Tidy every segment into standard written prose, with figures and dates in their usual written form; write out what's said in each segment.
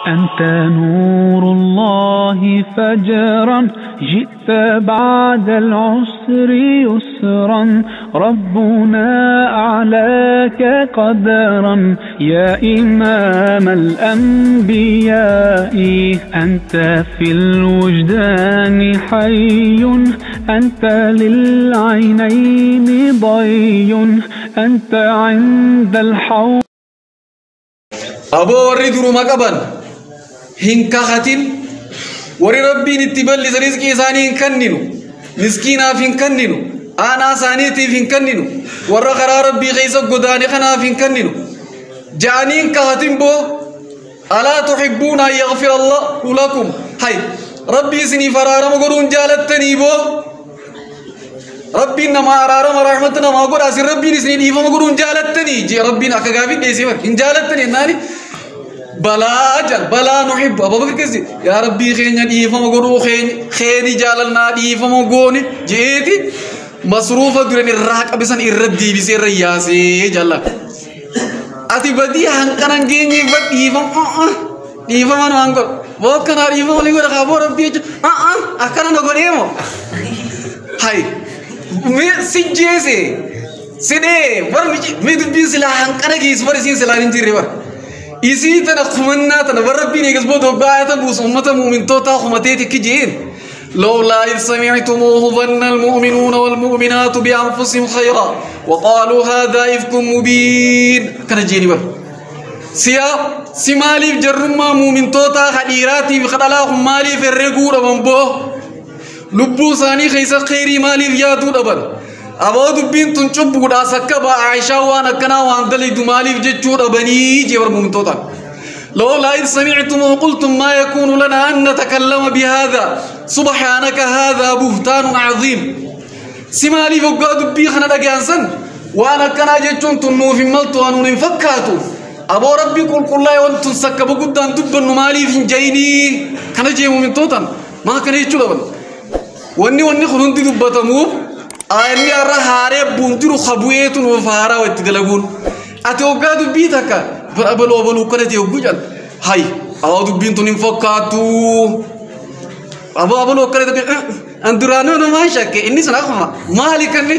أنت نور الله فجرا جئت بعد العسر يسرا ربنا أعلاك قدرا يا إمام الأنبياء أنت في الوجدان حي أنت للعينين ضي أنت عند الحوض. أبو ورد رمقبا هنكختين وري ربي نتبلي رزقي ثاني هنكننو مسكينا في هنكننو أنا ثانيتي في هنكننو ورا قرار ربي غيث قداني خنا في هنكننو جانين كهتين بو ألا تحبون أن يغفر الله لكم هاي ربي سني فرارم قرون جالتني بو ربي إنما أرارم رحمتنا ما قر أسير ربي نسني إيفا قرون جالتني جي ربي نأكا قافي ديسي إن جالتني ناني بلا جل بلا نحب أبو بكر كذي يا ربي خيني إيفا مقرو خيني خيني جالنا إيفا مقوني جيتي مصروفة دورني الراك أبسان إردي بيصير رياسي جلا أتي بدي هنكنا جيني بد إيفا إيفا ما نانكر وكنا إيفا ما نقول خبر ربي أكنا نقول إيمو هاي مي سجيسي سيدي ور مي دبي سلا هنكنا جيس ور سين سلا نجري ور إذا تنا خمنا تنا وربي نيجس بود بعث بوس أمة مؤمن توتا خمتي تكجين لولا إذ سمعتموه ظن المؤمنون والمؤمنات بأنفسهم خيرا وقالوا هذا إفك مبين. كان جيني بر سيا سمالي جرما مؤمن توتا خديراتي بخدلاهم مالي في الرجور بمبو لبو ثاني خيس خيري مالي فياتو دبر أبو دبين تنشب ودا سكبا عائشة وانا كنا وان دلي دمالي في جتشور أبني جبر مؤمن توتا لولا إذ سمعتم وقلتم ما يكون لنا أن نتكلم بهذا سبحانك هذا بهتان عظيم. سمالي فوقا دبي خنا دغانسن وانا كنا جتشون تنو في ملتو انو فكاتو أبو ربي قل قل لا وانتم سكبوا قدام دبن مالي في جيني كنا جي مؤمن توتا ما كان يجولون وني وني خلون دبتمو أني أرى هاري بونترو خبويتون وفارا وتدلقون أتوقع دبيتك برأبلو أبلو كنتي وجل هاي أو دبينتون فكاتو أبو أبلو كنتي أندرانو ما شك إني سنأخذ ما لكني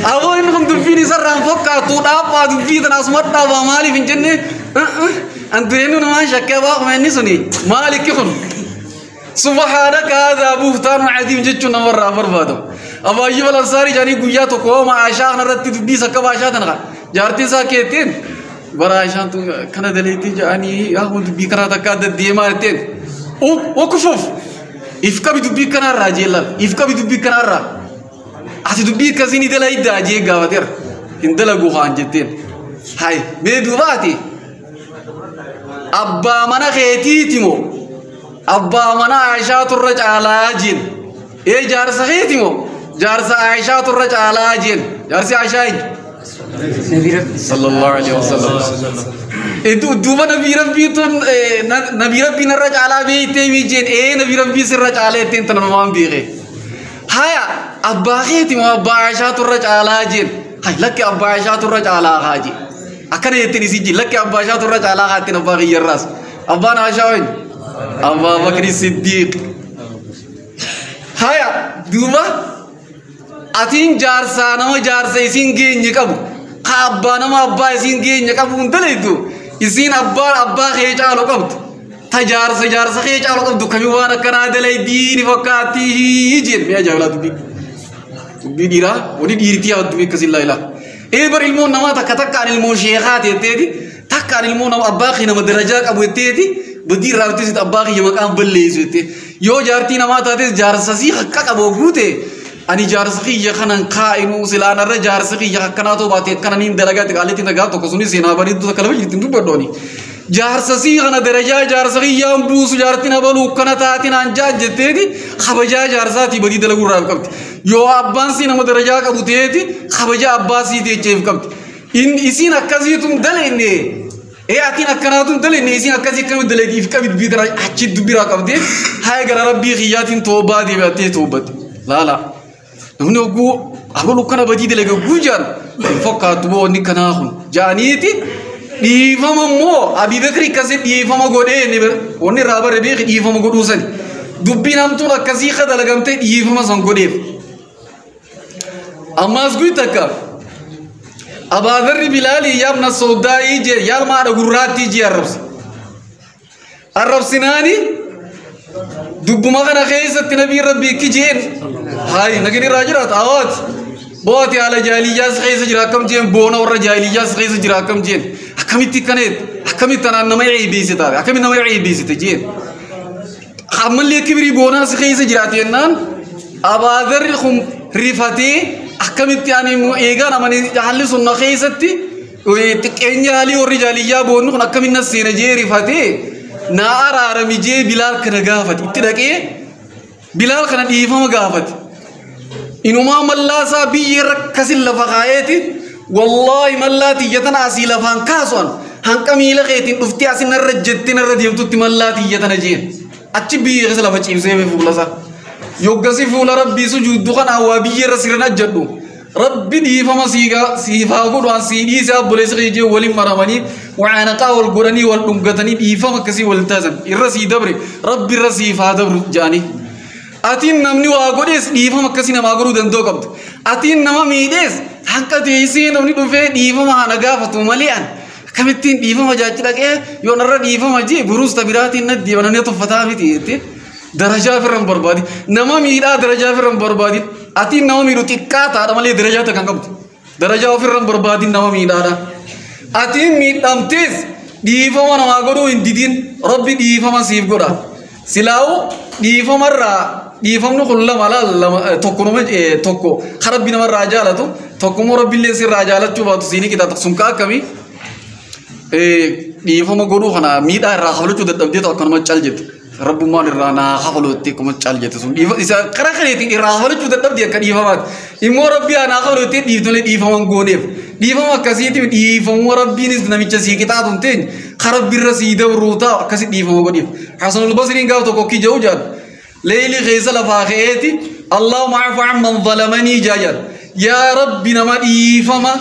أبو إنهم دبيني سرهم فكاتو دابا دبيتنا أسمعت دابا مالي في الجنة أندرانو ما شك أبو ما إني سني ما لكهم سبحانك هذا بهتان عظيم جتشو نمر بربادو أبو أيوب الأنصاري جاني قويا تقوم عائشة أنا رتي دبي سكب عائشة تنغى جارتي ساكتين برا عائشة تو كنا دليتي جاني يا هو دبي كنا تكاد ديما تين أو وكفوف إفكا بدبي كنا راجيلا إفكا بدبي كنا را أتي دبي كزيني دلائي داجي قاوتر إن دلا جوهان جتين هاي بدواتي أبا منا خيتي تيمو أبا منا عائشة ترجع على جين إيه جارس خيتي مو جارس عائشة ترجع على جين جارس عائشة صلى الله عليه وسلم إدو دوبا نبي ربي تون نبي ربي نرجع على بيتي ميجين إيه نبي ربي سرجع على تين تنمام بيغي هيا أبا خيتي مو أبا عائشة ترجع على جين هاي لك أبا عائشة ترجع على خاجي أكن يتني سيجي لك أبا عائشة ترجع على خاتين أبا غير راس أبا عائشة وين أبا بكر الصديق هيا دوبا أتين جارسا نما جارسا إسين جين يكابو أبا نما أبا إسين جين يكابو انتليتو إسين أبا أبا خيج على قبض تجارسا جارسا خيج على قبض كمي وانا كنا دلي دين فكاتي جين يا جاولا دبي دبي ديرا ودي ديرتي أدبي كسيل لا إله إيه بر المو نما تكتك عن المو شيخات يتدي تك عن المو نما أبا خي نما درجات أبو يتدي بدي راوتي ست أبا خي مكان بليز يتي يو جارتي نما تاتي جارسا سي حقك أبو غوته أني جارسخي يخنن قائنو سلان الر جارسخي يخناتو باتي كنانين درجات قالتي نغاتو كسوني سينا بريد تو كلمه يتندو بدوني جارسسي خنا درجة جارسخي يام بوس جارتنا بلو كنا تاتنا أنجا جتتي خبجا جارساتي بدي دلغو راب كبت يو أبانسي نمو درجة كبوتيتي خبجا أباسي تي چيف كبت إن إسين أكازيتم دليني إيه أتين أكناتم دليني إسين أكازي كانوا دليني إفكا بيدرا أتشي دبيرا كبتي هاي غرا ربي خياتين توبة دي باتي توبة لا لا نحن نقول أقول لك أنا بدي دلك جوجان فكاتبو نكناهم جانيتي Dhiifama immoo Abii Bakri akkasii dhiifama godhee inni bira wanni irraa bare beeki dhiifama godhuu sani. Dubbiin hamtuun akkasii ka dalagamtee dhiifama san godheef. Ammaas guyi takka Abaadarri Bilaalii yaabna Soodaayii jee yaalma haadha gurraattii jee arrabse. Arrabsinaani dubbuma kana keessatti nabiin rabbii ikki jeen hayi nagin irraa jiraata awaati. Booti haala jaahiliyyaas keessa jira akkam jeen boona warra jaahiliyyaas keessa jira akkam jeen akkamitti kaneet akkamitti tanaan nama eebiisite akkamitti nama eebiisite jeen. Ammallee kibrii boonaas keessa jiraate jennaan Abaadarri kun rifatee akkamitti ani eegaan amanii haalli sun na keessatti xiqqeenya haalii warri jaaliyyaa boonni kun akkamitti na seena jee rifatee naa araarami jee Bilaal kana gaafate itti dhaqee Bilaal kana dhiifama gaafate. Inumaa mallaasaa biyya irra akkasin lafa kaa'eeti wallaahi mallaa tiyya tana asii lafaan kaasuan hanqa miila keetiin dhuftee asin narra jettee narra deemtutti mallaa tiyya tana jeen achi biyya keessa lafa ciibsee fuula isaa. Yoggasi fuula rabbii sujuuddu kana waa biyya irra sirna jedhu rabbi dhiifama siifaa godhu an sii dhiise obboleessa kee jee waliin maramanii waanaqaa wal godhanii wal dhungatanii dhiifama akkasii wal taasisan irra sii dabre rabbi irra siifaa dabru jedhanii. Atiin namni waa godhees dhiifama akkasii namaa godhuu danda'u qabdu. Atiin nama miidhees hanqa teessee namni dhufee dhiifama hana gaafatu malee an akkamittiin dhiifama jaachi dhaqee yoo narra dhiifama jee buruus tabiraatiin na deema namni tuffataa miti jettee. Darajaa ofirra hin barbaadin. Nama miidhaa darajaa ofirra hin barbaadin. Atiin nama miidhu xiqqaa taadha malee darajaa takka hin qabdu. Darajaa ofirra hin barbaadin nama miidhaadha. Atiin miidhamtees dhiifama namaa godhuu hin didin. Rabbi dhiifama siif godha. Silaa'u dhiifamarraa dhiifamni kun lama laal lama tokko nama tokko kan rabbi namarraa jaalatu tokko immoo rabbi illee sirraa jaalachuu baatu siinii qixaata sun ka akkamii dhiifama godhuu kana miidhaa irraa kafalachuu dadhabdee ta'u akkanuma cal jette. Rabbummaan irraa naa kafalu jettee akkuma cal jette sun dhiifa isa karaa kaneetiin irraa kafalachuu dadhabdee akka dhiifamaati. Immoo rabbi naa kafalu jettee dhiiftolee dhiifaman gooneef. Dhiifama akkasiitiif dhiifamuu rabbiinis namicha sii qixaatu hin teenye kan rabbi irra sii dabruu taa'u akkasi dhiifama godhiif. Hasanul Basriin gaaf tokko kija'u jaal. Leeyli keessa lafaa ka'eeti Allahumma afu amman zalamanii jaajal. Yaa rabbi nama dhiifama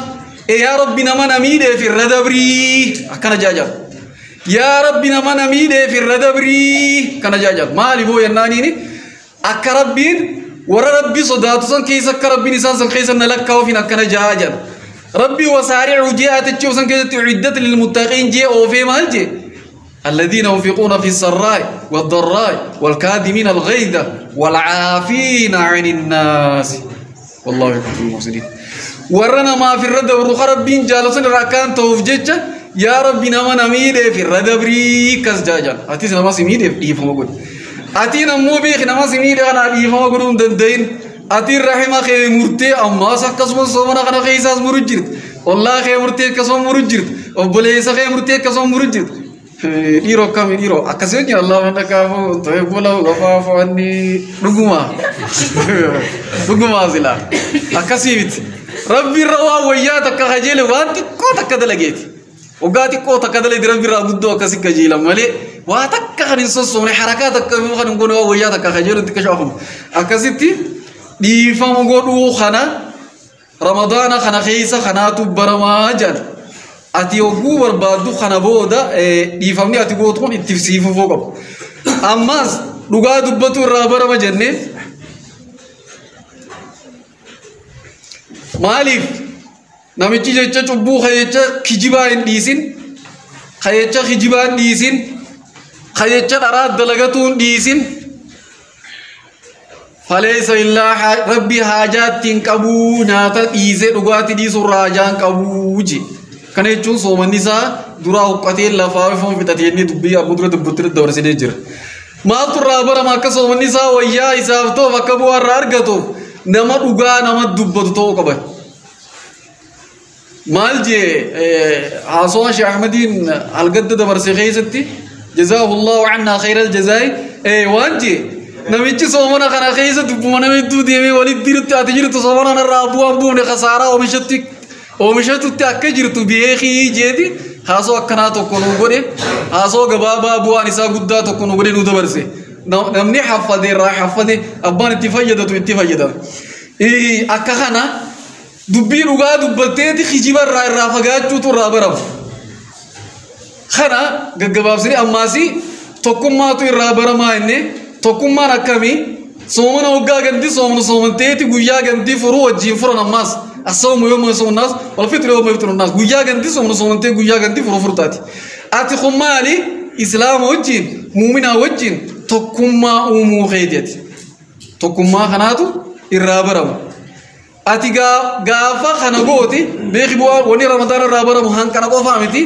yaa rabbi nama na miidheef irra dabrii akkana jaajal. Yaa rabbi nama na miidheef irra dabrii kana jaajal. Maali boo jennaaniini akka rabbiin warra rabbi sodaatu san keessa akka rabbiin isaan san keessa na lakkaa'uufin akkana jaajal. Rabbi wasaari'u ji'aatichi san keessatti uiddat lilmuttaqiin jee oofee maal jee? الذين ينفقون في السراء والضراء والكاظمين الغيظ والعافين عن الناس والله يحب المحسنين. ورنا ما في الرد والرخ ربين جالسين راكان توف جتة يا ربي نما نميد في الرد بريكس جاجا أتي نما سميد إيفهم أقول أتي نمو بيخ نما سميد أنا إيفهم أقول دندين أتي الرحمة خير مرتي أما سكسم صومنا خنا خيساس مرجرت والله خير مرتي كسم مرجرت وبليس خير مرتي كسم مرجرت dhiiroo akkamii dhiiroo akkasii wajjin Allah mana kaafuu ta'e lahu gafaafu anni dhuguma dhuguma sila akkasii miti rabbi irra waan wayyaa takka kajeele waan xiqqoo takka dalageeti waggaa xiqqoo takka dalagee rabbi irraa guddoo akkasii kajeelan malee waa takka kan hin sossoone harakaa takka kan hin goone waan wayyaa takka kajeelu xiqqa shaafamu akkasitti dhiifama godhuu kana ramadaana kana keessa kanaatu baramaa jedha. Ati yogguu barbaaddu kana booda dhiifamni ati gootu kun itti siifufuu qabu. Ammas dhugaa dubbatu irraa barama jennee maaliif namichi jecha cubbuu jecha kijibaa hin dhiisin jecha kijibaa hin dhiisin jecha dharaa dalagatuu hin dhiisin faleessa illaa rabbi haajaatti hin qabuu nyaata dhiisee dhugaatii dhiisuu irraa haajaa hin qabuu je. Kana jechuun soomanni isaa duraa huqqatee lafaa foon fixatee inni dubbii abbuu dura dubbattee dabarsinee jira. Maaltu irraa barama akka soomanni isaa wayyaa isaaf ta'uuf akka bu'aa irraa argatuuf nama dhugaa nama dubbatu ta'uu qaba. Maal jee haasawaa Sheekh Ahmadiin algadda dabarse keessatti jazaahullahu annaa khayral jazaa'i waan jee namichi soomana kana keessa dubbuma nama hedduu deemee walitti jirtu ati jirtu soomana kanarraa bu'aan buufne khasaaraa oomishatti oomishatutti akka jirtu beekii jeeti haasoo akkanaa tokko nu godhe haasoo gabaabaa bu'aan isaa guddaa tokko nu godhe nu dabarse namni haffate irraa haffate abbaan itti fayyadatu itti fayyadama. Akka kana dubbii dhugaa dubbatteeti kijiba irraa irraa fagaachuutu irraa barama. Kana gaggabaabsanii ammaasii tokkummaatu irraa baramaa inni tokkummaan akkamii soomana waggaa ganti soomana soomanteeti guyyaa gantii furuu wajjin furan ammaas asawmu yooma yasuumu naas wal fitru yooma yaftiru naas guyyaa gantii soomana soomantee guyyaa gantii furuu furtaati. Ati kun maali islaama wajjin muuminaa wajjin tokkummaa uumuu keetiiti. Tokkummaa kanaatu irraa baramu. Ati gaafa kana gooti beeki bu'aa wanni Ramadaan irraa baramu hanqana qofaa miti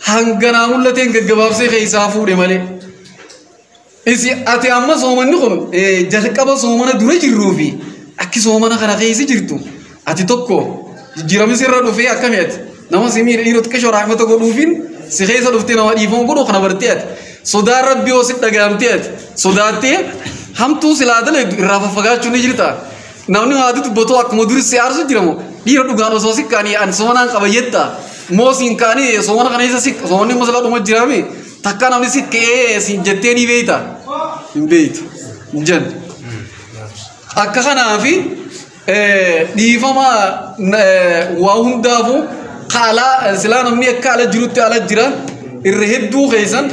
hanganaa mul'ateen gaggabaabsee keessaa fuudhe malee. Isi ati amma soomanni kun jalqaba soomana dura jirruu fi akki soomana kana keessa jirtu ati tokko jijjiiramni sirra dhufee akkami ati nama si miidhe dhiirota xiqqishoo raahmata godhuufiin si keessa dhuftee nama dhiifama godhuu kana bartee ati sodaan rabbii yoo si dhagaamtee ati sodaattee hamtuu silaa dalagu irraa faffagaachuu ni jirta. Namni haati dubbatu akkuma duris si aarsu jiramu dhiira dhugaan osoo si kaanii ani soomanaan qaba jetta moo siin kaanii soomana kana keessa si soomanni masalaa dhuma jiraame takka namni si ka'ee siin jettee ni beeyta hin beeytu hin jennu. Akka kanaafi dhiifama waa hundaafuu haala silaa namni akka ala jirutti ala jira irra hedduu keessan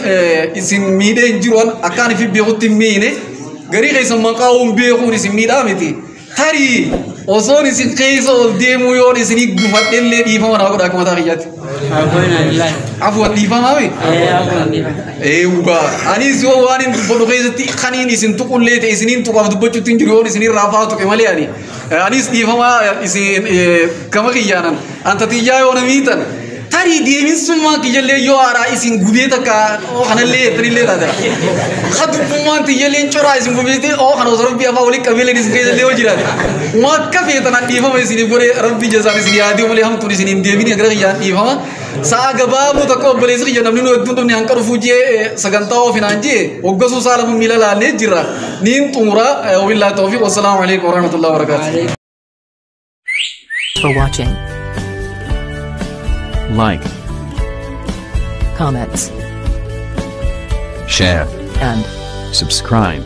isin miidhee hin jiru akka ani fi beekutti hin miine garii keessan maqaa hin beekuun isin miidhaa miti. Tarii osoon isin keessa ol deemuu yoon isin gufadhellee dhiifama naa godha akka mataa kiyyaatti. Afuwan dhiifamaa mi? Eewwa anis yoo waan hin dubbadhu keessatti kaniin isin tuqullee ta'e isiniin tuqaaf dubbachuutti hin jiru yoon isin irraa faa tuqe malee ani. Anis dhiifamaa isin gama kiyyaanan anta xiyyaa yoo na miitan tarii deeminsummaan kiyyallee yoo haaraa isin gubee takka oo kanallee jettanillee taate. Ha dubbummaan tiyyalleen coraa isin gubeete oo kana osoo rabbii afaan walitti qabeeleen isin keessallee yoo jiraate. Akka feetan an dhiifama isiniif godhee rabbii jasaan isin yaadee malee hamtuun isin hin deebine gara kiyyaan dhiifama. Sa'a gabaaboo takka obboleessi kiyya namni nu hedduun dhufne hanqa dhufuu jee sagantaa oofinaan jee hoggasuu sa'a lama miila laallee jirra. Niin xumura wabillaahi tawfiiq wassalaamu alaikum warahmatullahi wabarakaatuh. For watching. Like, comments, share, and subscribe.